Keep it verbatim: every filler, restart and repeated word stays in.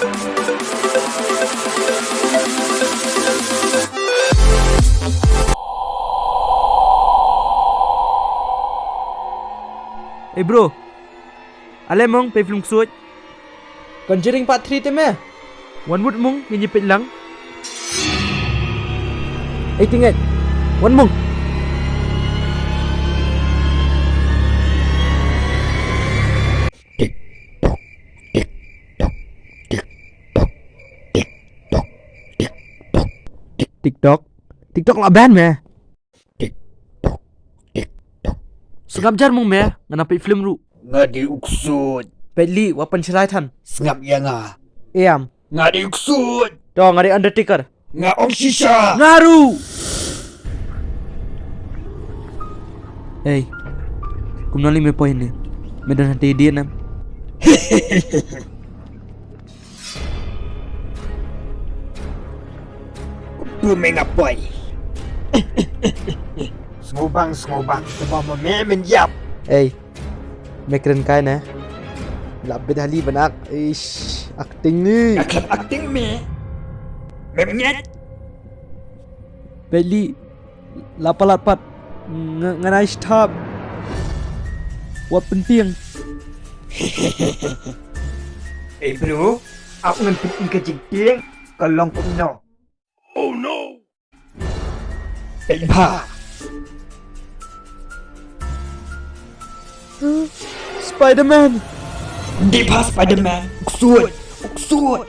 Ei bro, ale mong peit film ksuid. Conjuring Part three te me. Wan wut mong ngin ïa peit lang. Ei tingit, wan mong. TikTok. TikTok lah ban me. Sngap jar mong me, nga nang peit film ruh. Nga dei u ksuid. Peit lei, wat pynshrai than. Sngap ïa nga. Em. Nga dei u ksuid. To, nga dei Undertaker. Nga ong shisha. Nga ruh. Ei. Kumno lei me poi ne? Me don hangtei dien em? Kumno me nga poi? Sngewbang, sngewbang, sngewbang ma me men ïap. Ei. Me kren kai ne. La bit hali ban ak. Ish, acting ni. Nga khlem acting me. Me ngeit. Peit lei. La palat pat. Nga, nga nai sthap. Wat pyntieng. Ei bro, ap ngan pyntieng ka jingtieng ka long kumno. Oh no. Peit bha. Spider-Man. Dei bha Spider-Man. U ksuid. U ksuid.